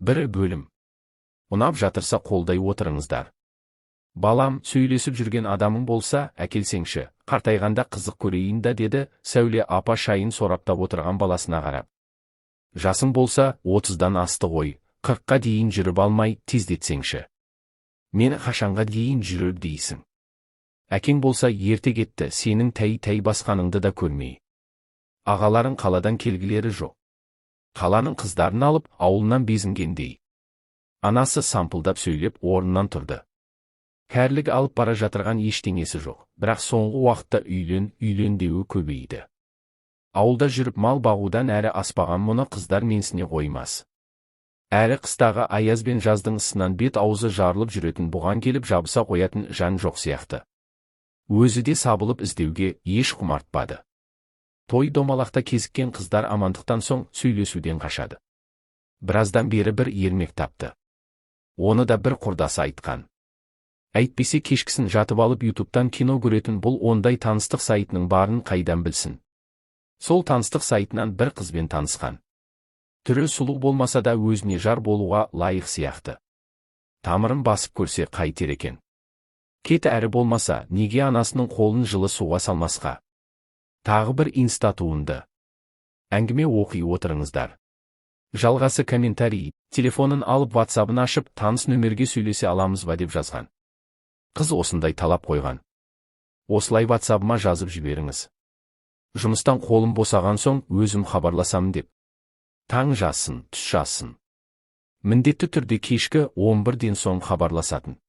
Бір бөлім. Ұнап жатырса, қолдай отырыңыздар. «Балам, сөйлесіп жүрген адамың болса, әкелсеңші, қартайғанда қызық көрейін да», – деді Сәуле апа шайын сораптап отырған баласына қарап. «Жасың болса, 30-дан асты ғой, 40-қа дейін жүріп алмай, тездетсеңші. Мені қашанға дейін жүрер дейсің? Әкең болса, ерте кетті, сенің тәй-тәй басқаныңды да көрмей. Ағаларың қаладан келгілері жоқ. Қаланың қыздарын алып, ауылынан безінгендей». Анасы сампылдап сөйлеп, орнынан тұрды. Кәрілік алып бара жатырған ештеңесі жоқ, бірақ соңғы уақытта «үйлен, үйлен» деуі көбейді. Ауылда жүріп мал бағудан әрі аспаған мұны қыздар менсіне қоймас. Әрі қыстағы аяз бен жаздың ысынан бет аузы жарылып жүретін бұған келіп жабыса қоятын жан жоқ сияқты. Өзі де сабылып іздеуге еш құмартпады. Той домалақта кезіккен қыздар амандықтан соң сөйлесуден қашады. Біраздан бері бір ермек тапты. Оны да бір құрдасы айтқан. Әйтпесе кешкісін жатып алып Ютубтан кино көретін бұл ондай таныстық сайтының барын қайдан білсін? Сол таныстық сайтынан бір қызбен танысқан. Түрі сұлу болмаса да, өзіне жар болуға лайық сияқты. Тамырын басып көрсе қайтер екен? Кет әрі болмаса, неге анасының қолын жылы суға салмасқа? Тағы бір инста туынды. Әңгіме оқи отырыңыздар. Жалғасы комментарий. Телефонын алып, ватсабын ашып, «Таныс нөмерге сөйлесе аламыз ба?» деп жазған. Қыз осындай талап қойған: «Осылай ватсабыма жазып жіберіңіз. Жұмыстан қолым босаған соң өзім хабарласамын», – деп. Таң жазсын, түс жазсын. Міндетті түрде кешкі 11-ден соң хабарласатын.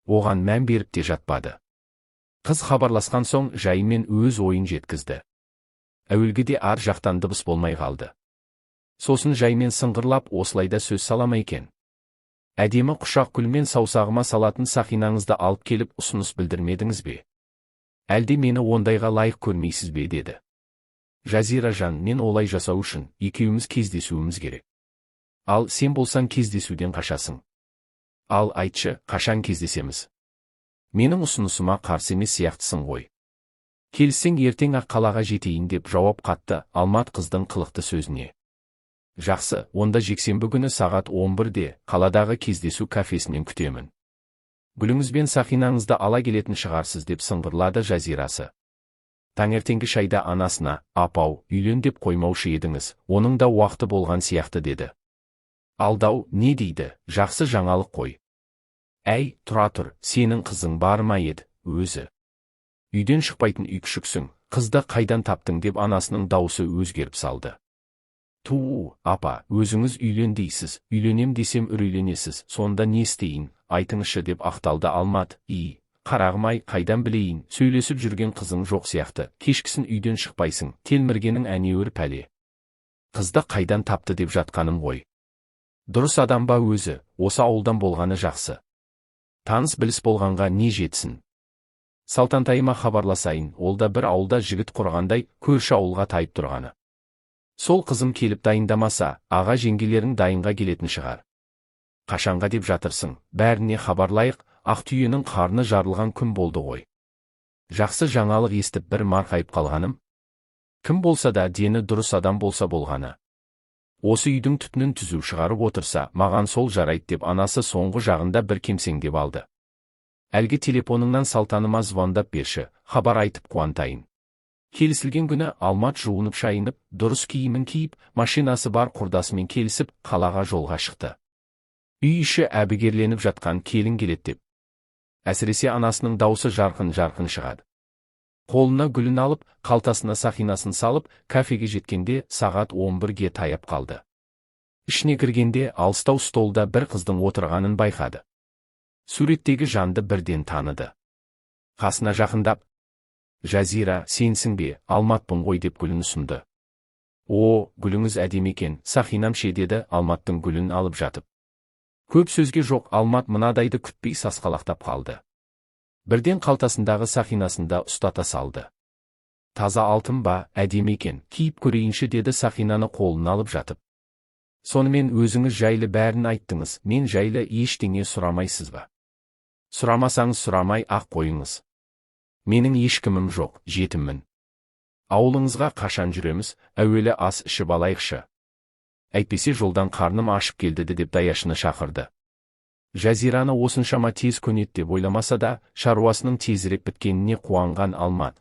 Оған мән беріп те жатпады. Қыз хабарласқан соң жайымен өз ойын жеткізді. Әуелгіде ар жақтан дыбыс болмай қалды. Сосын жаймен сыңғырлап, осылайда сөз сала ма екен? «Әдемі құшақ гүлмен саусағыма салатын сақинаңызды алып келіп, ұсыныс білдірмедіңіз бе? Әлде мені ондайға лайық көрмейсіз бе?» – деді. «Жазира жан, мен олай жасау үшін екеуміз кездесуіміз керек. Ал сен болсаң, кездесуден қашасың. Ал айтшы, қашан кездесеміз? Менің ұсынысыма қарсы емес сияқтысың ғой. Келіссең, ертең ақ қалаға жетейін», – деп жауап қатты Алмат қыздың қылықты сөзіне. «Жақсы, онда жексенбі күні сағат 11-де қаладағы кездесу кафесінен күтемін. Гүліңіз бен сақинаңызды ала келетін шығарсыз», – деп сыңғырлады Жазирасы. Таңертеңгі шайда анасына: «Апау, үйлен деп қоймаушы едіңіз, оның да уақыты болған сияқты», – деді. Алдау не дейді, жақсы жаңалық қой. «Әй, тұра тұр, сенің қызың бар ма еді, өзі? Үйден шықпайтын үй күшіксің, қызды қайдан таптың?» – деп анасының даусы өзгеріп салды. «Туу, апа, өзіңіз үйлен дейсіз, үйленем десем үрейленесіз, сонда не істейін, айтыңызшы», – деп ақталды Алмат. «И, қарағым-ай, қайдан білейін, сөйлесіп жүрген қызың жоқ сияқты, кешкісін үйден шықпайсың, телміргенің әнеуір пәле. Қызды қайдан тапты деп жатқаным ғой. Дұрыс адам ба өзі? Осы ауылдан болғаны жақсы. Таныс біліс болғанға не жетсін? Салтантайыма хабарласайын, ол да бір ауылда жігіт құрғандай, көрші ауылға тайып тұрғаны. Сол қызым келіп дайындамаса, аға жеңгелерің дайынға келетін шығар. Қашанға деп жатырсың? Бәріне хабарлайық, ақ түйенің қарны жарылған күн болды ғой. Жақсы жаңалық естіп, бір марқайып қалғаным. Кім болса да, дені дұрыс адам болса болғаны. Осы үйдің түтінін түзу шығарып отырса, маған сол жарайды», – деп анасы соңғы жағында бір кемсеңдеп алды. «Әлгі телефоныңнан Салтаныма звондап берші, хабар айтып қуантайын». Келісілген күні Алмат жуынып шайынып, дұрыс киімін киіп, машинасы бар құрдасымен келісіп, қалаға жолға шықты. Үй іші әбігерленіп жатқан келін келеді деп. Әсіресе анасының даусы жарқын-жарқын шығады. Қолына гүлін алып, қалтасына сақинасын салып, кафеге жеткенде сағат 11-ге таяп қалды. Ішіне кіргенде алыстау столда бір қыздың отырғанын байқады. Суреттегі жанды бірден таныды. Қасына жақындап: «Жазира, сенсің бе? Алматпын ғой», – деп гүлін ұсынды. «О, гүліңіз әдемі екен, сақинам ше?» – деді Алматтың гүлін алып жатып. Көп сөзге жоқ, Алмат мынадайды күтпей сасқалақтап қалды. Бірден қалтасындағы сақинасын да ұстата салды. «Таза алтын ба? Әдемі екен, киіп көрейінші», – деді сақинаны қолына алып жатып. «Сонымен, өзіңіз жайлы бәрін айттыңыз, мен жайлы ештеңе сұрамайсыз ба? Сұрамасаңыз, сұрамай ақ қойыңыз. Менің ешкімім жоқ, жетіммін. Ауылыңызға қашан жүреміз? Әуелі ас ішіп алайықшы». Әйтпесе жолдан қарным ашып келді деп даяшыны шақырды. Жазираны осыншама тез көнеді деп ойламаса да, шаруасының тезірек біткеніне қуанған Алмат.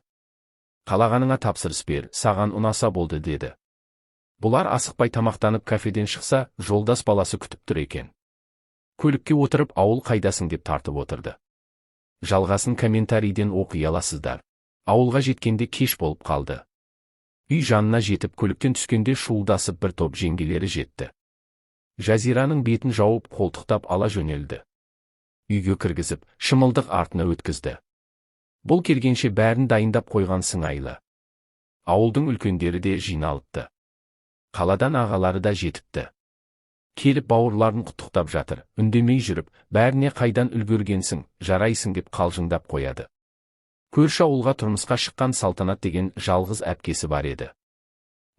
Қалағаныңа тапсырыс бер, саған ұнаса болды деді. Бұлар асықпай тамақтанып кафеден шықса, жолдас баласы күтіп тұр екен. Көлікке отырып, ауыл қайдасың деп тартып отырды. Жалғасын комментарийден оқи аласыздар. Ауылға жеткенде кеш болып қалды. Үй жанына жетіп көліктен түскенде шуылдасып бір топ жеңгелері жетті. Жазираның бетін жауып қолтықтап ала жөнелді. Үйге кіргізіп, шымылдық артына өткізді. Бұл келгенше бәрін дайындап қойған сыңайлы. Ауылдың үлкендері де жиналыпты. Қаладан ағалары да жетіпті. Келіп бауырларын құттықтап жатыр, үндемей жүріп, бәріне қайдан үлгергенсің, жарайсың деп қалжыңдап қояды. Көрші ауылға тұрмысқа шыққан Салтанат деген жалғыз әпкесі бар еді.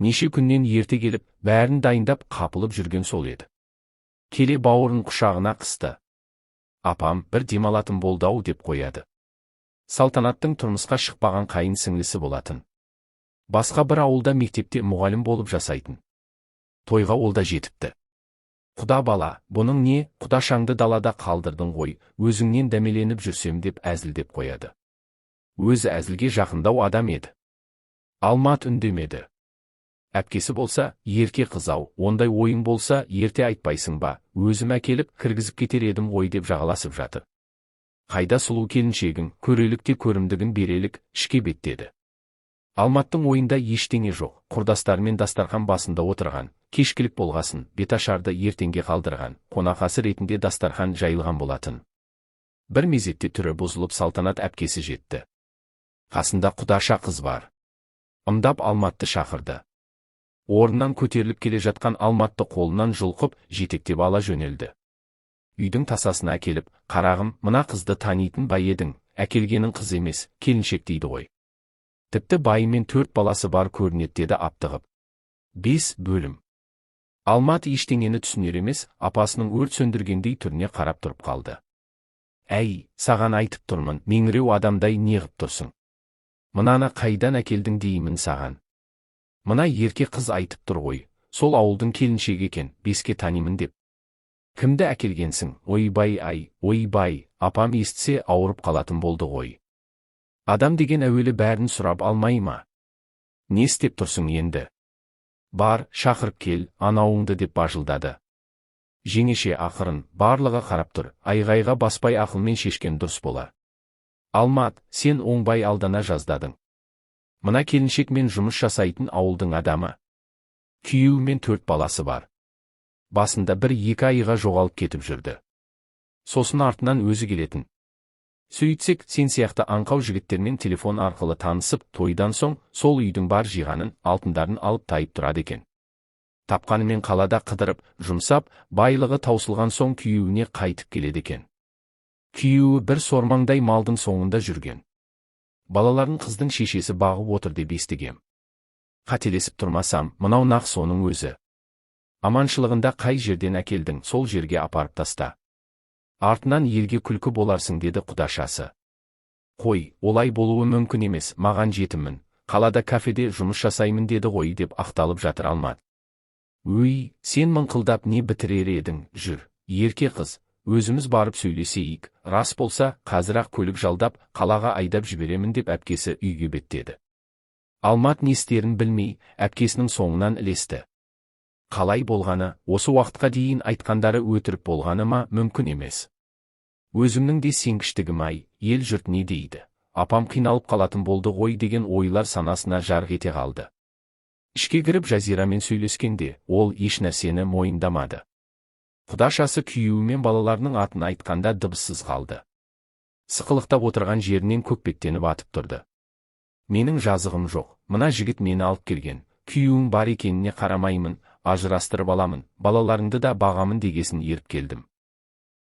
Неше күннен ерте келіп, бәрін дайындап қапылып жүрген сол еді. Келе бауырын құшағына қысты. Апам бір демалатын болды-ау деп қояды. Салтанаттың тұрмысқа шықпаған қайын сіңлісі болатын. Басқа бір ауылда мектепте мұғалім болып жасайтын. Тойға ол да жетіпті. Құда бала, бұның не, құдашаңды далада қалдырдың ғой, өзіңнен дәмеленіп жүрсем деп әзілдеп қояды. Өзі әзілге жақындау адам еді. Алмат үндемеді. Әпкесі болса, ерке қыз-ау, ондай ойың болса, ерте айтпайсың ба, өзім әкеліп, кіргізіп кетер едім ғой деп жағаласып жатыр. Қайда сұлу келіншегің, көрелік те көрімдігін берелік, ішке беттеді. Алматтың ойында ештеңе жоқ, құрдастарымен дастархан басында отырған, кешкілік болғасын, беташарды ертеңге қалдырған, қонақасы ретінде дастархан жайылған болатын. Бір мезетте түрі бұзылып Салтанат әпкесі жетті. Қасында құдаша қыз бар. Ымдап Алматты шақырды. Орнынан көтеріліп келе жатқан Алматты қолынан жұлқып, жетектеп ала жөнелді. Үйдің тасасына әкеліп, қарағым, мына қызды танитын ба едің, әкелгенің қыз емес, келіншек дейді ғой. Тіпті байымен 4 баласы бар көрінеді деді аптығып. 5 бөлім. Алмат ештеңені түсінер емес, апасының өрт сөндіргендей түріне қарап тұрып қалды. Әй, саған айтып тұрмын, меңіреу адамдай неғып тұрсың? Мынаны қайдан әкелдің деймін саған. Мына ерке қыз айтып тұр ғой, сол ауылдың келіншегі екен, 5-ке танимын деп. Кімді әкелгенсің, ойбай ай, ойбай, апам естісе ауырып қалатын болды ғой. Адам деген әуелі бәрін сұрап алмай ма? Не істеп тұрсың енді? Бар, шақырып кел, анауыңды деп бажылдады. Жеңеше ақырын, барлығы қарап тұр, айғайға баспай ақылмен шешкен дұрыс болар. Алмат, сен оңбай алдана жаздадың. Мына келіншек мен жұмыс жасайтын ауылдың адамы. Күйеуі мен 4 баласы бар. Басында 1-2 айға жоғалып кетіп жүрді. Сосын артынан өзі келетін. Сөйтсек, сен сияқты аңқау жігіттермен телефон арқылы танысып, тойдан соң сол үйдің бар жиғанын, алтындарын алып тайып тұрады екен. Тапқанымен қалада қыдырып, жұмсап, байлығы таусылған соң күйеуіне қайтып келеді екен. Күйеуі бір сормаңдай малдың соңында жүрген. Балаларын қыздың шешесі бағып отыр деп естігем. Қателесіп тұрмасам, мынау нақ соның өзі. Аманшылығында қай жерден әкелдің, сол жерге апарып таста. Артынан елге күлкі боларсың деді құдашасы. Қой, олай болуы мүмкін емес, маған жетіммін, қалада кафеде жұмыс жасаймын деді ғой деп ақталып жатыр Алмат. Өй, сен мыңқылдап не бітірер едің, жүр, ерке қыз, өзіміз барып сөйлесейік, рас болса, қазір-ақ көлік жалдап, қалаға айдап жіберемін деп әпкесі үйге беттеді. Алмат не істерін білмей, әпкесінің соңынан ілесті. Қалай болғаны, осы уақытқа дейін айтқандары өтірік болғаны ма, мүмкін емес. Өзімнің де сенгіштігім ай, ел жұрт не дейді, апам қиналып қалатын болды ғой деген ойлар санасына жарқ ете қалды. Ішке кіріп Жазирамен сөйлескенде, ол еш нәрсені мойындамады. Құдашасы күйеуі мен балаларының атын айтқанда дыбыссыз қалды. Сықылықтап отырған жерінен көкпектеніп атып тұрды. Менің жазығым жоқ, мына жігіт мені алып келген, күйеуің бар екеніне қарамаймын, ажырастырып аламын, балаларыңды да бағамын дегесін еріп келдім.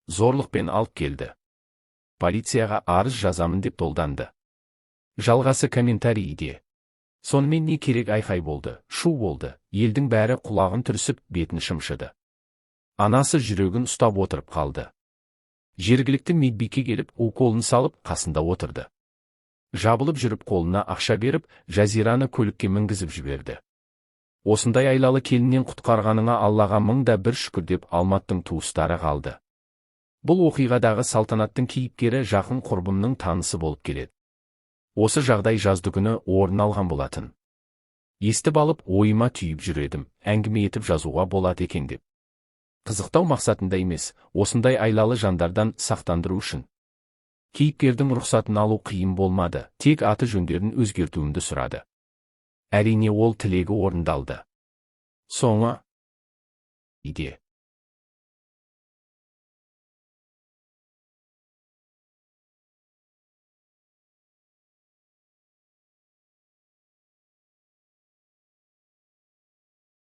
Зорлықпен алып келді. Полицияға арыз жазамын деп долданды. Жалғасы комментарийде. Сонымен не керек айқай болды, шу болды, елдің бәрі құлағын түрісіп, бетін шымшыды. Анасы жүрегін ұстап отырып қалды. Жергілікті медбике келіп, уколын салып, қасында отырды. Жабылып жүріп қолына ақша беріп, Жазираны көлікке мінгізіп жіберді. Осындай айлалы келіннен құтқарғаныңа Аллаға мың да бір шүкір, деп Алматтың туыстары қалды. Бұл оқиғадағы Салтанаттың кейіпкері жақын құрбымның танысы болып келеді. Осы жағдай жаздыгүні орын алған болатын. Естіп алып, ойыма түйіп жүр едім, әңгіме етіп жазуға болады екен деп. Қызықтау мақсатында емес, осындай айлалы жандардан сақтандыру үшін. Кейіпкердің рұқсатын алу қиын болмады, тек аты жөндерін өзгертуімді сұрады. Әрине, ол тілегі орындалды. Соңы иде.